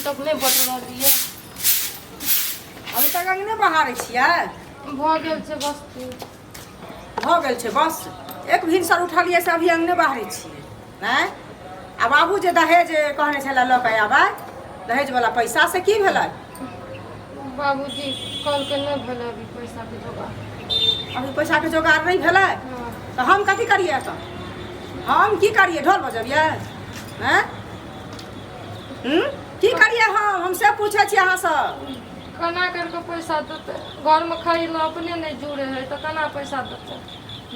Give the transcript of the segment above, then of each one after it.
अभी तक नहि बट रहलियै। अभी तक अंगने बहारै छियै? भऽ गेल छै बस। भऽ गेल छै बस। एक भिनसर उठलियै से अभी अंगने बहारै छियै। आँय, आ बाबू जे दहेज कहने छलै लऽ कऽ आबै, दहेजवला पैसा, से की भेलै? बाबूजी कहलकै नहि भेलै अभी पैसाके जोगाड़। अभी पैसाके जोगाड़ नहि भेलै? हँ। तऽ हम कथी करियै एतऽ? हम की करियै? ढोल बजबियै? आँय, हूँ, की करियै हम? हम से पूछै छी अहाँसँ। केना करि कऽ पैसा देतै? घरमे खाइ लए अपने नहि जुड़े है तऽ केना पैसा देतै?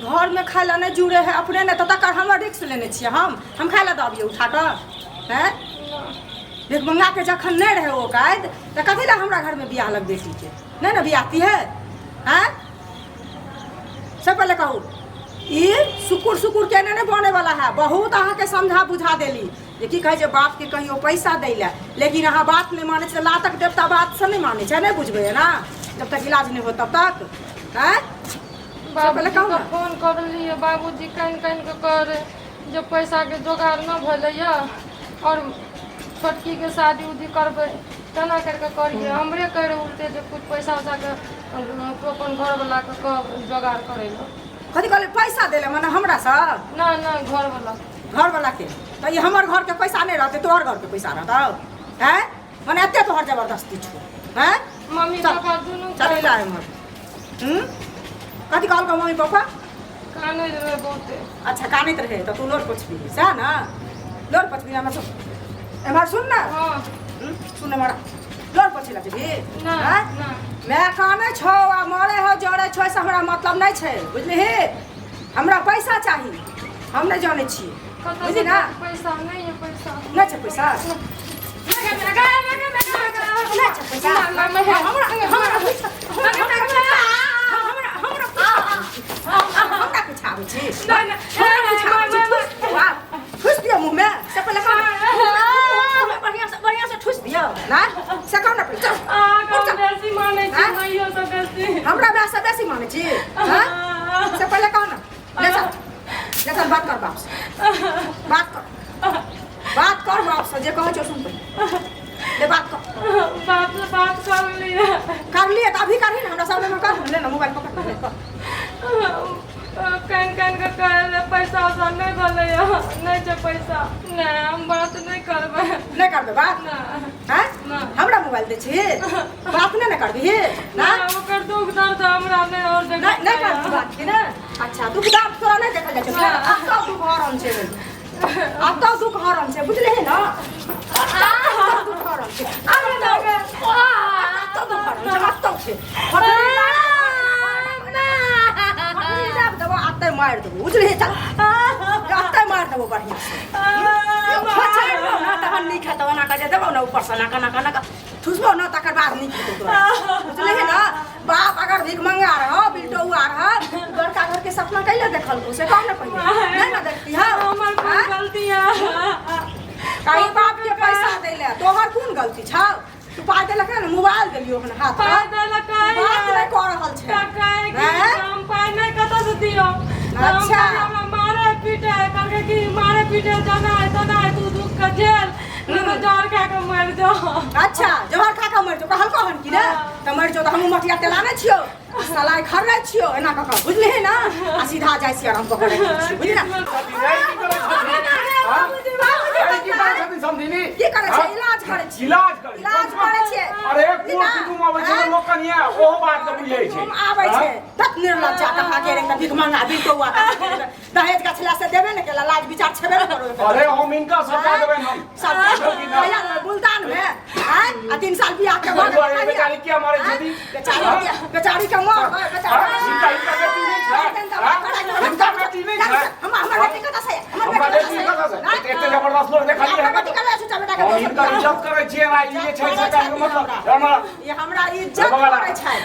घरमे खाइ लए नहि जुड़े है अपने नहि, तऽ तकर हमर रिक्स लेने छियै हम? हम खाइ लए दऽ अबियै उठा कऽ? आँय, भिखमंगाके जखन नहि रहै औकाति तऽ कथी लए हमरा घरमे बियाह लग बेटीके नहि ने बियाहती है? आँय, से पहिले कहू। ई सुकुर सुकुर केने नहि बने वाला है। बहुत अहाँके समझा बुझा देली जे की कहै छै, बापके कहियो पैसा दै लए, लेकिन अहाँ बात नहि मानै छै। लातक देवता बात से नहि मानै छै। नहि बुझबै ना जब तक इलाज नहि होत तब तक। आँय, पहिले कहू बाबूजीके ने। फोन करलियै, बाबूजी कानि कानि कऽ कहै जे पैसाके जोगाड़ नहि भेलैए आओर छोटकीके शादी उदी करबै, केना करि कऽ करियै? हमरे कहै रहै उल्टे जे कुछ पैसा उसाके तू अपन घरवलाके कह जोगाड़ करै लए। कथी कहलै? पैसा दै लए मने हमरासँ? नहि नहि, घरवला। घरवलाके? तऽ ई हमर घरके पैसा नहि रहतै, तोहर घरके पैसा रहतौ? आँय, मने एते तोहर जबरदस्ती छौ? आँय? मम्मी चल। पापा दुनू। चल ला एम्हर। हूँ, कथी कहलकौ मम्मी पापा? कानै रहै बहुते। अच्छा, कानैत रहै तऽ तू लोर पोछबही, सएह ने? लोर पोछबही? एम्हर सुन, एम्हर सुन ने। हँ। हूँ, सुन एम्हर, लोर पोछै लए जेबही? नहि। आँय? नहि। माय कानै छौ आ मरे हौ जरै छौ से हमरा मतलब नहि छै, बुझलिही? हमरा पैसा चाही, हम नहि जानै छियै। कतऽ? बुझली ना? पैसा नहि है पैसा। नहि छै पैसा? नहि छै पैसा? हमरा हमरा हमरा हमरा हमरा कुछ आबै छी? हमरा कुछ आबै छी? ठुस दियौ, आ, ठुस दियौ मुँहमे से पहिले कहू ने। मुँहमे बढ़िआँ से बढ़िआँ से ठुस दियौ ना, से कहू ने पहिले। चल, उठ चल। बेसी मानै छी। आँय? माइयो से बेसी। हमरा माय से बेसी मानै छी? हाँ? से पहिले कहू ने। ले चल, ले चल, बात कर बाप से, बात कर, बात कर बाप से, जे कहै छौ सुन पहिले। ले बात कर। बाप से बात कर लिए। कर लिए तऽ अभी करही ने, हमरा सामने में कर। ले ना मोबाइल पकड़ ले, कर। कानि कानि कऽ कहै रहै पैसा उसा नहि भेलैए, नहि छै पैसा। नहि, हम बात नहि करबै। नहि करबै बात? नहि। हैं? नहि। हमरा मोबाइल दै छी, बात नहि ने करबिही ना? नहि, ओकर दुख दर्द हमरा नहि आओर देखल नहि नहि जाइए। करबी बात की ने? अच्छा, दुख दर्द तोरा नहि देखल जाइ छौ? नहि। आब तो दुख हरन छै, आब तो दुख हरन छै, बुझलिही ने? आब तो दुख हरन छै, आब तो, आब तो दुख हरन छै, आब तो छै। फटरी दाब देबो, आते मारि देबो, बुझलिही? चल, आते मारि देबो बढ़िआँ से। छोड़ि ने तहन नीक हेतौ। एना कऽ जे देबौ ने ऊपरसँ, एना कऽ, एना कऽ, एना कऽ ठुसबौ ने, तकर बाद नीक हेतौ तोरा, बुझलिही ने? बाप अगर भिखमंगा रह, बिलटौआ रह, बड़का घर के सपना कैले देखलको, से कहू ने पहिले। नहि ने देखती? हँ। हमर कोन आँय? गलती है? कहीं बाप के पैसा दै ले तोहर कोन गलती छौ? तू पाइ देलक ने, मोबाइल देलियो हन हाथ पाइ पर। देलक। बात नहि कऽ रहल छै। कहै कि आँय? हम पाइ नहि कतऽ से दियौ। अच्छा। हमरा मारे पीटे है, कहलकै कि मारे पीटे जाना है तना है, तू दुख के झेल, नहि तऽ जहर खा कऽ मरि जाओ। अच्छा, जहर खा कऽ मरि जाओ कहलको हन कि ने? हँ। तऽ मरि जाओ तऽ हमहूँ मटिया तेल आनै छियौ, सलाइ खरनै छियौ एना कऽ कऽ, बुझलिही ने? आ सीधा जाइ छियै, आराम कऽ कऽ राखि दै छियै, बुझली ने? की करै छथिन समधिनी? की करै छै? इलाज करै छी। इलाज करै? इलाज करै छियै। अरे, कोन कुटुम अबै छै आँय? लोक कनिया, ओहो बात के बुझै छै। कुटुम आबै छै। तत निर्लज्जा कहाँ के रे, भिख मंगा बिलटौआ कहाँ के रे। दहेज गछला से देबे ने केला, लाज विचार छेबे ने करो। अरे, हम हिनका सबटा देबनि हम। सब कहिया देबै? गुलदान में? आँय? आ 3 साल बियाह के बाद अरे, बेचारी किया मारै छथिन? बेचारी के, बेचारी के मर बेचारी। हिनका हिनका बेटी नहि छै? हिनका बेटी नहि छै? हमर हमर बेटी कतऽ से? हमर हमरा बेटी बेटी कतऽ कतऽ से? से? एते जबरदस्त लोग देखलियै अपना हन? बेटी कतऽ से? बेटा के हम हिनकर इज्जत करै छियै ना, ई जे छै से कहैके मतलब हमरा ई हमरा इज्जत करै छै।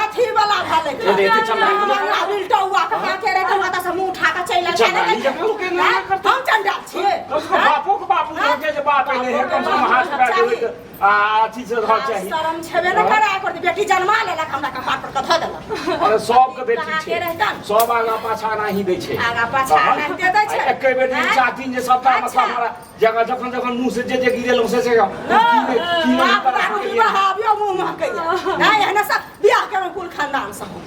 अथी वाला भेलै। एते एते चंडाल। हमरा बिलटौआ कहाँ के रे, कहाँ से मुंह उठा के चलि आयल। चंडाली जकाँ लोक एना आँय? करतै। हम चंडाल छियै? कम से कम बापो के बापू के जे बाप एलै हे, कम से कम हाथ पैर देबै तऽ आ अथी से रहक चाही। शरम छेबे ने करै एकर। बेटी जन्मा लेलक, हमरा कपार पर कथा देलक। अरे, सबके बेटी कहाँ के छै। रहितन? सब आगा पाछा नाही दै छै। आगा पाछा एनाहिते दै छै। आ एके बेटी आँय? चाहथिन जे सबटा मतलब अच्छा। हमरा जगह जखन जखन मुँह से जे जे जे गिरेलहुँ से से की नहि की नहि बाप हिनका दारू रखने पीबा लिए। आबियो मुँह महकैया नहि एहने सब बियाह केलहुँ कुल खानदान से हम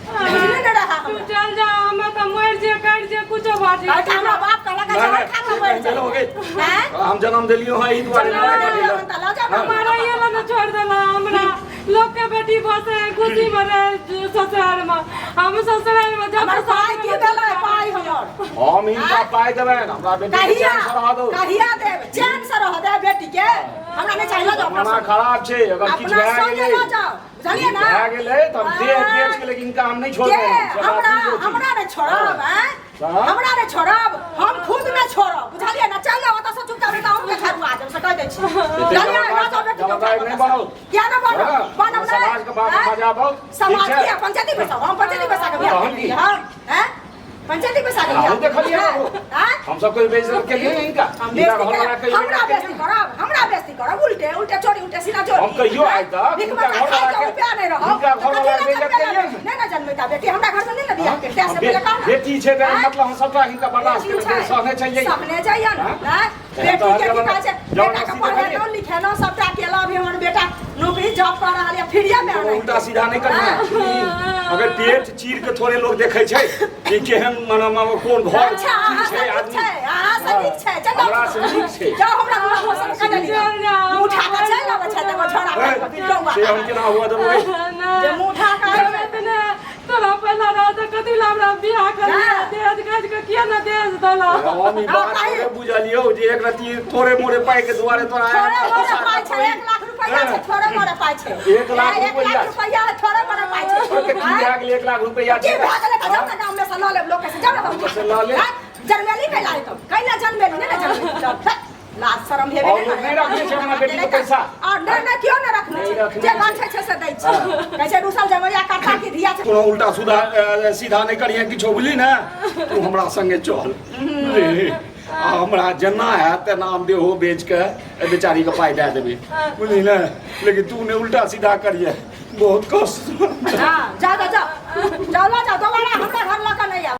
बुझले नहि रहा तू हमरा चल जा हमे तऽ मरि जे करि जे कुछो भऽ कहै जेतै हमरा बाप कहलक नहि, जहर नहि, खा से कऽ मरि कहि देलहुँ जाए गे। हैं? हम जन्म देलियो हँ एहि दुआरे लऽ लड़ाइ जाउ करै ने तऽ लऽ जाउ ने मारैये ला ने छोड़ि देला हमरा लोक के बेटी बसे खुशी में रहे ससुराल में हम ससुराल में जब हमर पाइ की भेलै पाइ हमर हम हिनका पाइ देबनि हमरा बेटी के कहिया चैन से रहऽ दो कहिया देब चैन से रह दे बेटी के हमरा नहि चाहिए लऽ जाउ अपना जमाना संगे। खराब छै अगर किछु अपना भए संगे गेलै लऽ जाउ बुझलियै ने भए गेलै तऽ हम देह बेच के लेकिन हिनका हम नहि के छोड़बै से बात हमरा बुझि जाउ। हमरा नहि छोड़ब आँय हाँ? हमरा नहि छोड़ब हम खुद नहि छोड़ब बुझलियै ने चल जाउ ओतऽ से चुपचाप नहि तऽ अहूँके झड़ुआ देब से कहि दै छी बुझलियै लऽ जाउ बेटी के जमादारी नहि बनाउ। किया नहि बनब हाँ, बनब नहि समाज के बात आँय? बजाबो समाज के पंचायती पैसा हम पंचायती पैसा के बियाह तहन की? केलियै हम आँय पंचायती पैसा के बियाह हम देखलियै आँय? बाबू। आँय? हम सब कोई बेइज्जत केलिए हिनका हम हिनका बेइज्जती घर वाला केलियै। कहियो हमरा बेइज्जत बेइज्जती करब हमरा बेइज्जती करब उल्टे उल्टे चोरी उल्टे सीधा चोरी हम कहियो आइ तक भीख हिनका मंगा घर वाला खाइ के के- रुपया नहि रहब हिनका घर तऽ वाला कथी लए बेइज्जत जनमेला केलियै ने? नहि ने जनमेता बेटी हमरा घर में नहि ने बियाह केलकै से पहिले कहू ने बेटी छै तऽ आँय? मतलब हम सबटा हिनका बर्दाश्त बेटी केने छै। सहने चाहिए सहने चाहिए ने हाँ? आँय? एहन बेटी के तऽ की कहै छै जबरदस्ती बेटा के पढ़ेलहुँ देखलियै। लिखेलहुँ सबटा केलहुँ अभी हमर बेटा नौकरी जॉब कऽ रहल यऽ फ्रीए मे कोनो उल्टा सीधा नहि करिहे अगर पेट चीर के थोड़े लोग देखै छै कि केहन मने मने कोन घर अच्छा की अहाँ छै से नीक आदमी छै अहाँ से नीक छै चल हमरा से नीक छै। जाओ हमरा दुआर पर से कटली चल जाओ। मुँह उठा कऽ चलि अबै छै तऽ छोड़ा हे, पिटौआ से हम केना हुआ देबै जे मुँह उठा कऽ आबै छै। तोरा पहिला रह तऽ कथी ला हमरा बियाह कर हाँ। दहेज गाज के किया ना दहेज देला हम ई बात थोड़े बुझलियौ जे एक रत्ती थोड़े मोड़े पाइ के दुआरे तोरा थोड़े मोड़े पाइ छै 1 लाख रुपैआ छै थोड़े मोड़े पाइ छै 1 लाख 1 रुपैआ लाख रुपैआ है थोड़े मोड़े पाइ छै तऽ की भए गेलै 1 लाख रुपैआ की भए गेलै तऽ जाउ ने गाममे से लऽ लेब लोक से जाउ ने तऽ से लऽ लेब। आँय? जनमेली कैला हेतौ कैला जनमेली नहि ने जनमेली चल, हट। लाज शरम हेबे और लोग नहि रखने छै अपना बेटी के पैसा। और नहि नहि केओ नहि रखने नहि छै रखने जे छै। गाछे छै से दै छै कहै छै रुसल जमैया करता की धिया छै कोनो उल्टा सुधा सीधा नहि करिहे किछो बुझली ने तू हमरा संगे चल बुझली आ हमरा जेना हैत तेना हम देहो बेच के एहि बेचारी के पाइ दए देबै बुझली ने लेकिन तू नहि उल्टा सीधा करिहे बहुत कष्ट हाँ जाओ जाओ जाओ जाओ लऽ जाओ दोबारा हमरा घर लऽ कऽ नहि आउ।